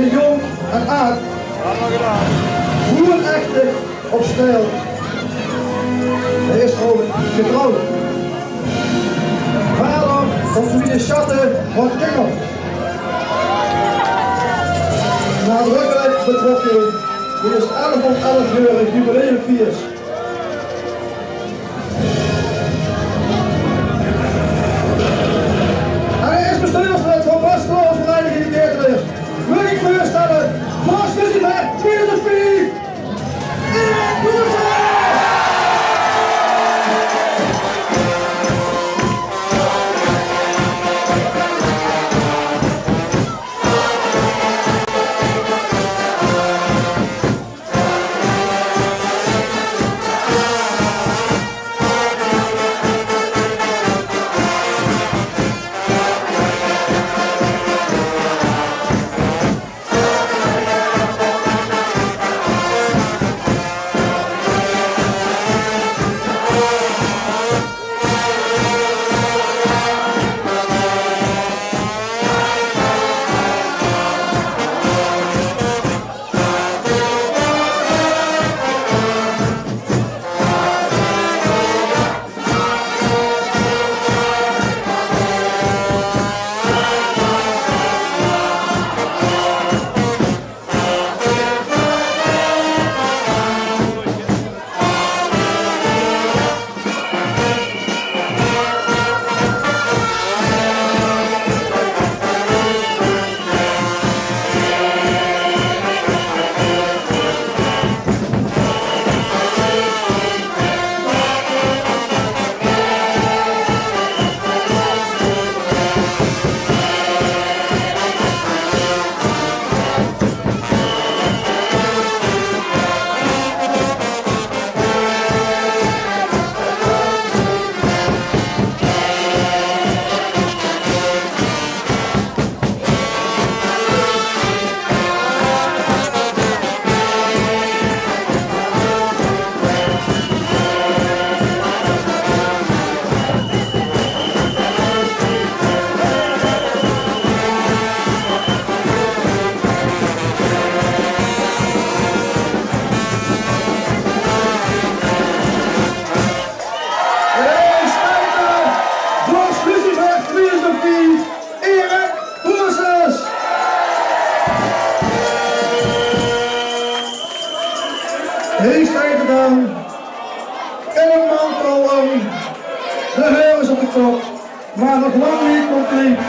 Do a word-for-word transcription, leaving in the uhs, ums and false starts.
Jóng en aad. Woerechte op sjteil. Hae is trouwens getrouwd. Vader van Sabine Schatte haet kinger. Nadrukkelik betrokke bie 't elf op elf jaorig jubileumfieës. En hae is bestuurslid van vastelaovesvereiniging Ketelers. Maag ich veurstelle, Vors Lucifer tweeduizend vief, Erik Boersens! Hey, Stater, Vors Lucifer tweeduizend vief, Erik Boersens. Hae steit d'r dan in 'n mantel aan, de haor is op de kop, mer nog lang neet compleet.